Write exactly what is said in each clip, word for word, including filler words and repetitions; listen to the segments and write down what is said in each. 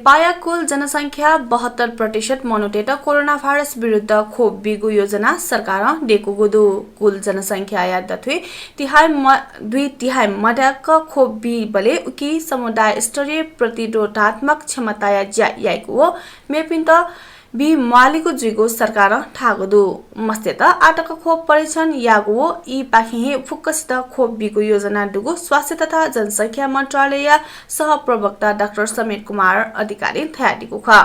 पाया कुल जनसंख्या बहत्तर प्रतिशत मनूतय्त कोरोना भाइरस विरुद्ध खोप बीगु योजना सरकारं दय्कूगु दु। कुल जनसंख्याया दथुइ तिहाइ म-, दुई तिहाइ मध्याक खोप बीबलय् उकी समुदाय स्तरीय प्रतिरोधात्मक क्षमताया ज्या याइगु व मेपिन्त बी म्वालीगु जुइगु सरकारं धाःगु दु। मस्तय्त आःतक खोप परीक्षण याःगु व यीपाखें हे फुक्कसित खोप बीगु योजना दुगु स्वास्थ्य तथा जनसंख्या मन्त्रालयया सहप्रवक्ता डाक्टर समीर कुमार अधिकारीं धयादीगु खः।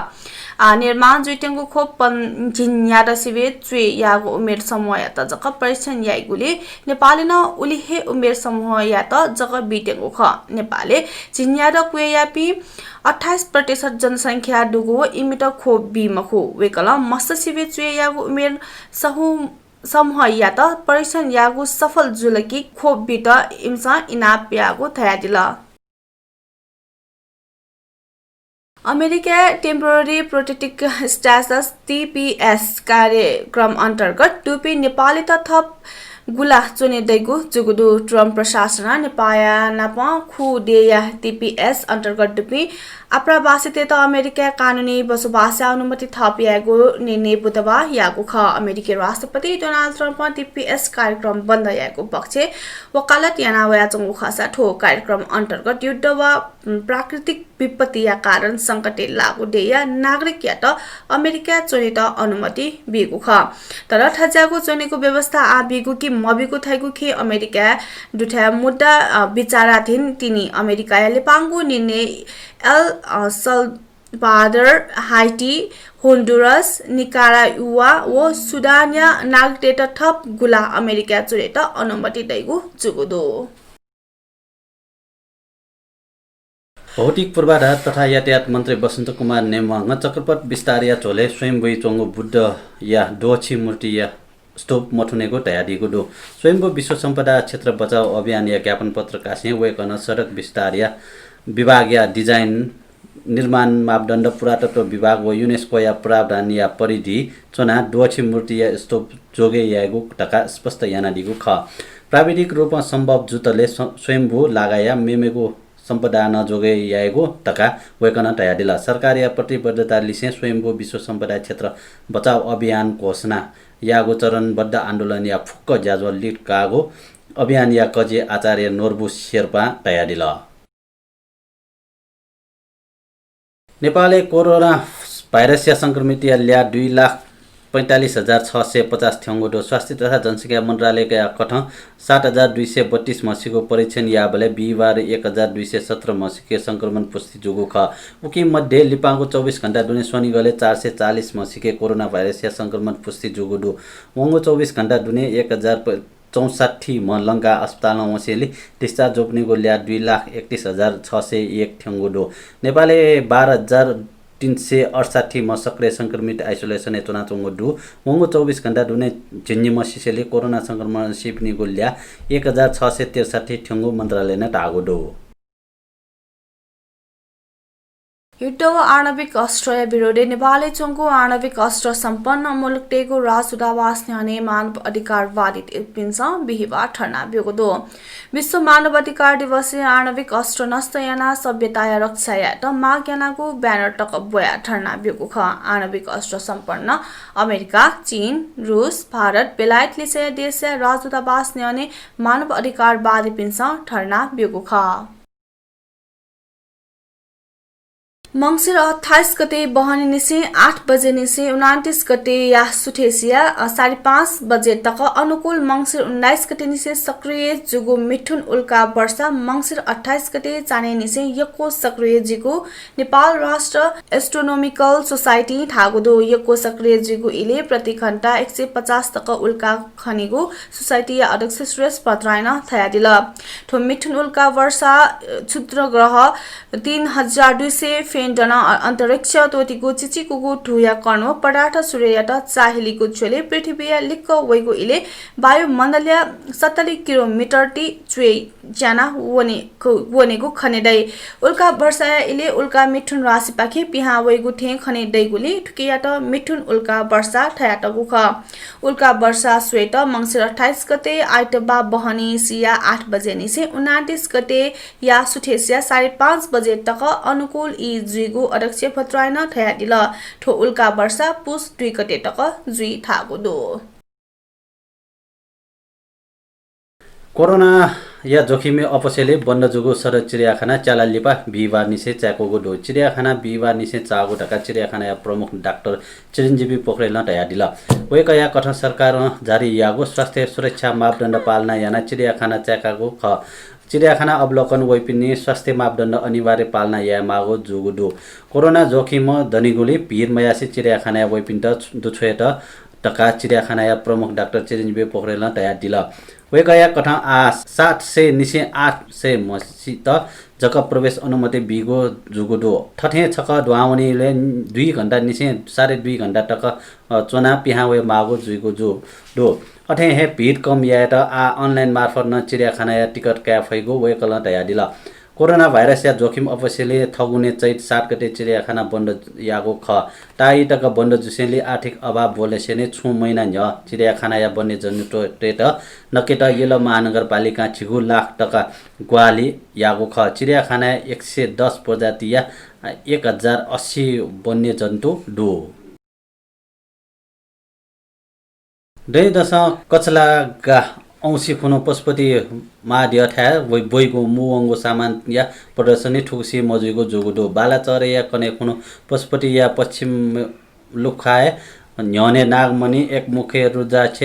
आः निर्माण जुइत्यंगु खोप पन-, झिंन्यादँ सिबें च्वय् याःगु उमेर समूहयात जक परीक्षण याइगुलिं नेपालय् नं उलि हे उमेर समूहयात जक बीत्यंगु खः। नेपालय् झिंन्यादँ क्वय् याःपिं अट्ठाइस प्रतिशत जनसंख्या दुगु व इमित खोप बी मखु। वय्कलं मस्त सिबें च्वय् याःगु उमेर सहु-, समूहयात परीक्षण याःगु सफल जुल कि खोप बीत इमिसं इनाप याःगु धयादिल। अमेरिकाय् Temporary Protected Status, टिपिएस, कार्यक्रम अन्तर्गत दुपिं नेपालीत थप गुला च्वने दइगु जूगु दु। ट्रम्प प्रशासनं नेपाःया नाप खु देय्या टिपिएस अन्तर्गत दुपिं आप्रवासीतय्त अमेरिकाय् कानूनी बसोबासया अनुमति थप यायेगु निर्णय बुधबार याःगु खः। अमेरिकी राष्ट्रपति डोनाल्ड ट्रम्पं टिपिएस कार्यक्रम बन्द यायेगु पक्षय् वकालत याना वयाच्वंगु खःसा थ्व कार्यक्रम अन्तर्गत युद्ध वा प्राकृतिक विपत्तिया कारण संकटय् लाःगु देय्या नागरिकयात अमेरिकाय् च्वनेत अनुमति बीगु खः। तर थज्याःगु च्वनेगु व्यवस्था आः बीगु कि मबीगु धइगु खँय् अमेरिकाय् दुथ्याः मुद्दा, अ, विचाराधीन तिनि। अमेरिकाया लिपांगु निर्णय एल, अ, सल्भादर, हाइटी, होन्डुरस, निकारागुआ व सुडानया नागरिकतय्त थप गुला अमेरिकाय् च्वनेत अनुमति दइगु जूगु दु। भौतिक पूर्वाधार तथा यातायात मन्त्री बसन्त कुमार नेवाःं चक्रपथ विस्तारया झ्वलय् स्वयम्भूइ च्वंगु बुद्धया द्वःछि मूर्तिया स्तूप मथुनेगु धयादीगु दु। स्वयम्भू विश्व सम्पदा क्षेत्र बचाउ अभियानया ज्ञापनपत्र कासें वय्कलं सडक विस्तारया विभागया डिजाइन, निर्माण मापदण्ड, पुरातत्व विभाग व युनेस्कोया प्रावधानया परिधि च्वनाः द्वःछि मूर्तिया स्तूप जोगय् यायेगु धकाः स्पष्ट यानादीगु खः। प्राविधिक रूपं सम्भव जुतले स्व-, स्वयम्भू लागाया मेमेगु सम्पदा नं जोगय् यायेगु धकाः वय्कलं धयादिल। सरकारया प्रतिबद्धता लिसें स्वयम्भू विश्व सम्पदा क्षेत्र बचाउ अभियान घोषणा याःगु चरणबद्ध आन्दोलनया फुक्क ज्याझ्वः लिकाःगु अभियानया कजि आचार्य नोर्बु शेर्पां धयादिल। नेपालय् कोरोना भाइरसया संक्रमितया ल्याः दुई लाख पैंतालिस हजार छ सय पचास थ्यंगु दु। स्वास्थ्य तथा जनसंख्या मन्त्रालयया कथं सात हजार दुई सय बत्तीस म्हसिगु परीक्षण याःबलय् बिहिबार एक हजार दुई सय सत्र म्हसिके संक्रमण पुष्टि जूगु खः। उकी मध्ये लिपांगु चौबिस घण्टा दुने स्वनिगलय् चार सय चालिस म्हसिके कोरोना भाइरसया संक्रमण पुष्टि जूगु दु। वंगु चौबिस घण्टा दुने एक हजार चौसठ्ठी म्ह लंकाः अस्पतालं वंसेंलि discharge जूपिनिगु ल्याः दुई लाख एकतीस हजार छ सय एक थ्यंगु दु। नेपालय् बाह्र हजार तीन सय अठसठ्ठी म्ह सक्रिय संक्रमित isolation-य् च्वनाच्वंगु दु। वंगु चौबिस घण्टा दुने झिंनिम्ह सिसेंलि कोरोना संक्रमणं सीपिनिगु ल्याः एक हजार छ सय त्रिसठ्ठी थ्यंगु मन्त्रालयनं धाःगु दु। युद्ध व आणविक अस्त्रया विरोधय् नेपालय् च्वंगु आणविक अस्त्र सम्पन्न मुलुकतय्गु राजदूतावास न्ह्यःने मानव अधिकारवादीपिन्सं बिहिबार धर्ना ब्यूगु दु। विश्व मानव अधिकार दिवसय् आणविक अस्त्र नष्ट यानाः सभ्यताया रक्षा यायेत माग यानागु banner तक ब्वयाः धर्ना ब्यूगु खः। आणविक अस्त्र सम्पन्न अमेरिका, चीन, रूस, भारत, बेलायत लिसेया देशया राजदूतावास न्ह्यःने मानव अधिकारवादीपिन्सं धर्ना ब्यूगु खः। मंसिर अट्ठाइस गते बहनीनिसें आठ बजेनिसें उनान्तिस गतेया सुथय्सिया, अ, साढे पाँच बजे तक, अनुकूल मंसिर उन्नाइस गतेनिसें सक्रिय जूगु मिथुन उल्का वर्षा मंसिर अट्ठाइस गते चान्हय्निसें यक्व सक्रिय जूगु नेपाल राष्ट्र Astronomical Society धाःगु दु। यक्व सक्रिय जूगु इलय् प्रति घण्टा एक सय पचास तक उल्का खनेगु सोसाइटीया अध्यक्ष सुरेश भट्टराईं धयादिल। थ्व मिथुन उल्का वर्षा, अ, क्षुद्रग्रह तीन हजार दुई सय फेन दनं अ-, अन्तरिक्ष त्वःतिगु चिचिकुगु धूया कण व पदार्थ सूर्ययात चाहिलिगु झ्वलय् पृथ्वीया लिक्क वइगु इलय् वायुमण्डलया सत्तरी किलोमिटर ति च्वय् ज्याना वने-, वनेगु खने दइ। उल्का वर्षाया इलय् उल्का मिथुन राशिपाखे पिहां वइगु थें खने दइगुलिं थुकियात मिथुन उल्का वर्षा धयातःगु खः। उल्का वर्षा स्वयेत मंसिर अट्ठाइस गते आइतबाः बहनीसिया आठ बजेनिसें उनान्तिस गतेया सुथय्सिया साढे पाँच बजे तक अनुकूल ई जुइगु अध्यक्ष भट्टराईं नं धयादिल। थ्व उल्का वर्षा पुस दुई गते तक जुइ थाःगु दु। कोरोनाया जोखिमय् अपसेलय् बन्द जूगु सदर चिडियाखाना च्याला लिपा बिहिबारनिसें चाय्‌कूगु दु। चिडियाखाना बिहिबारनिसें चाःगु धकाः चिडियाखानाया प्रमुख डाक्टर चिरञ्जीवी पोखरेलं धयादिल। वय्‌कःया कथं सरकारं जारी याःगु स्वास्थ्य सुरक्षा मापदण्ड पालना यानाः चिडियाखाना चाय्‌कागु खः। चिडियाखाना अवलोकन वइपिनि स्वास्थ्य मापदण्ड अनिवार्य पालना यायेमाःगु जूगु दु। कोरोना जोखिम दनिगुलिं भिड मयासें चिडियाखानाय् वइपिन्त दुछ्वयेत धकाः चिडियाखानाया प्रमुख डाक्टर चिरञ्जीवी पोखरेलं धयादिल। वय्‌कःया कथं आः सात सय निसें आठ सय म्हसित जक प्रवेश अनुमति बीगु जूगु दु। थथे छकः दुहां वनीबलय् दुई घण्टा निसें साढे दुई घण्टा तक, अ, च्वनाः पिहां वयेमाःगु जुइगु जु-, दु। अथे हे भिड कम यायेत आः online मार्फत नं चिडियाखानाया टिकट काये फइगु वय्‌कलं धयादिल। कोरोना भाइरसया जोखिम अपसेलय् थगुने चैत सात गते चिडियाखाना बन्द याःगु खः। ताःई तक बन्द जुसेंलि आर्थिक अभाव ब्वलेसेंलि छुं महिना न्ह्यः चिडियाखानाया वन्यजन्तुतय्‌त नकेत यल महानगरपालिकां झिगू लाख तका ग्वाहालि याःगु खः। चिडियाखानाय् एक सय दस प्रजातिया एक हजार अस्सी वन्यजन्तु दु। दँय्‌दसं कचलागा औंसी खुन्हु पशुपति महाद्यःथाय् वइ-, ब्वइगु मू वंगु सामानया प्रदर्शनी थुगुसी मजुइगु जूगु दु। बालाचह्रेया कन्हय् खुन्हु पशुपतिया पश्चिम लुखाय् न्ह्यःने नागमणि, एकमुखे रुद्राक्ष,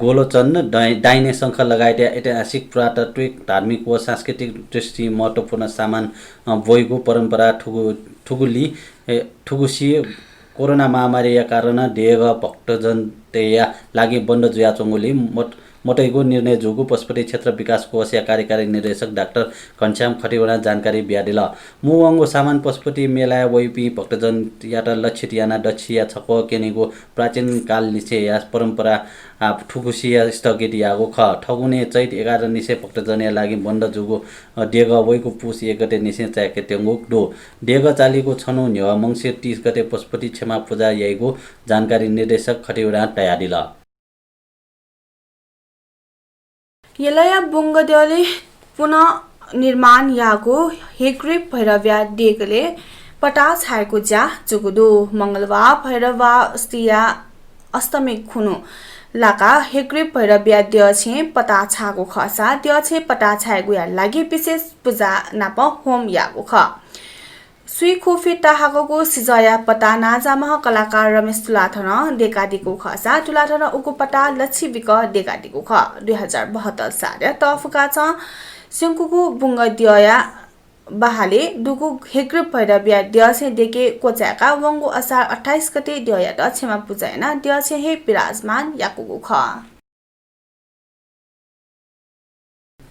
गोलोचन, दै-, दाहिने शंख लगायतया ऐतिहासिक, पुरातात्विक, धार्मिक व सांस्कृतिक दृष्टिं महत्त्वपूर्ण सामान, अ, ब्वइगु परम्परा थुगु-, थुगुली, ए, थुगुसी कोरोना महामारीया कारणं देगः भक्तजनतय्‌या लागि बन्द जुयाच्वंगुलिं मत-, मतइगु निर्णय जूगु पशुपति क्षेत्र विकास कोषया कार्यकारी निर्देशक डाक्टर घनश्याम खतिवडां जानकारी बियादिल। मू वंगु सामान पशुपति मेलाय् वइपिं भक्तजनयात लक्षित यानाः दच्छिया छक्वः क्यनेगु प्राचीन कालनिसेंया परम्परा, आ, थुगुसिया स्थगित याःगु खः। थगुने चैत एघार निसें भक्तजनया लागि बन्द जूगु, अ, देगः वइगु पुस एक गते निसें चाय्‌केत्यंगु दु। देगः चालीगु छन्हु न्ह्यः मंसिर तीस गते पशुपति क्षमा पुजा याइगु जानकारी निर्देशक खतिवडां धयादिल। यलया बुंगद्यःलय् पुनर्निर्माण याःगु हेग्रिप भैरवया देगलय् पता छायेगु ज्या जूगु दु। मंगलबार भैरवास्तिया अष्टमी खुन्हु लाकाः हेग्रिप भैरवया द्यःछेँ पता छाःगु खःसा द्यःछेँ पता छायेगुया लागि विशेष पुजा नाप होम याःगु खः। स्वीखुफिता हाकःगु सिजःया पता नांजाःम्ह कलाकार रमेश तुलाधरं देकादीगु खःसा तुलाधरं उगु पता लच्छिबिक देकादीगु खः। दुई हजार बहत्तर सालया तःफुकाचं स्यंकूगु बुंगद्यःया बहालय् दुगु हेग्रिप भैरवया द्यःछेँ देके क्वचाय्‌काः वंगु असार अट्ठाइस गते द्यःयात क्षमा पुजा यानाः द्यःछेँ हे विराजमान याकूगु खः।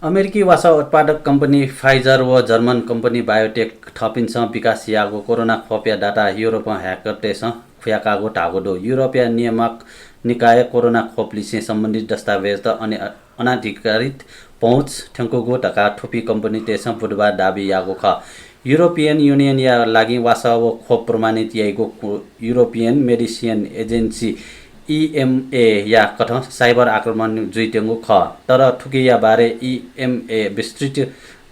अमेरिकी वासः उत्पादक कम्पनी Pfizer व जर्मन कम्पनी BioNTech थःपिन्सं विकास याःगु कोरोना खोपया डाटा युरोपं ह्याकरतय्सं खुयाकाःगु धाःगु दु। युरोपया नियामक निकायं कोरोना खोप लिसें सम्बन्धित दस्तावेजत अने-, अनाधिकारित पहुँच थ्यंकूगु धकाः थुपिं कम्पनीतय्सं बुधबार दाबी याःगु खः। युरोपियन युनियनया लागि वासः व खोप प्रमाणित याइगु कु-, युरोपियन मेडिसिन एजेन्सी, EMA, या कथं साइबर आक्रमण जुइत्यंगु खः, तर थुकिया बारे EMA विस्तृत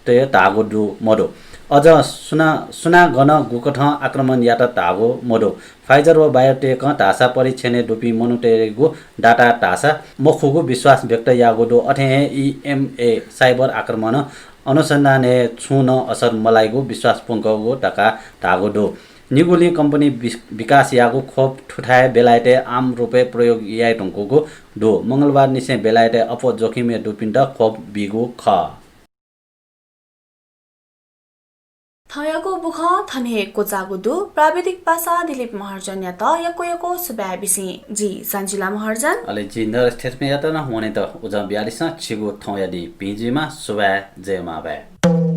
तय् धाःगु दु मदु। अझ सुना-, सुनां गन गुकथं आक्रमण यात धाःगु मदु। Pfizer व BioNTech धाःसा परीक्षणय् दुपिं मनूतय्गु डाटा धाःसा मखुगु विश्वास व्यक्त याःगु दु। अथे हे EMA साइबर आक्रमणं अनुसन्धानय् छुं नं असर मलाइगु विश्वास प्वंकूगु धकाः धाःगु दु। निगुलिं कम्पनी वि-, विकास याःगु खोप थुथाय् बेलायतय् आम रूपय् प्रयोग याये धुंकूगु दु। मंगलबार निसें बेलायतय् अप्वः जोखिमय् दुपिन्त खोप बीगु खः। थौंयागु बुखँ थन हे क्वचाःगु दु। प्राविधिक पासा दिलीप महर्जनयात यक्व यक्व सुभाय् बिसें जि सञ्जिला महर्जन। अले जि नरेश थेच्मेयात नं वनेत उजं बियादिसँ। छिगु थौंया दिं भिं जुइमा। सुभाय्, जय मांभाय्।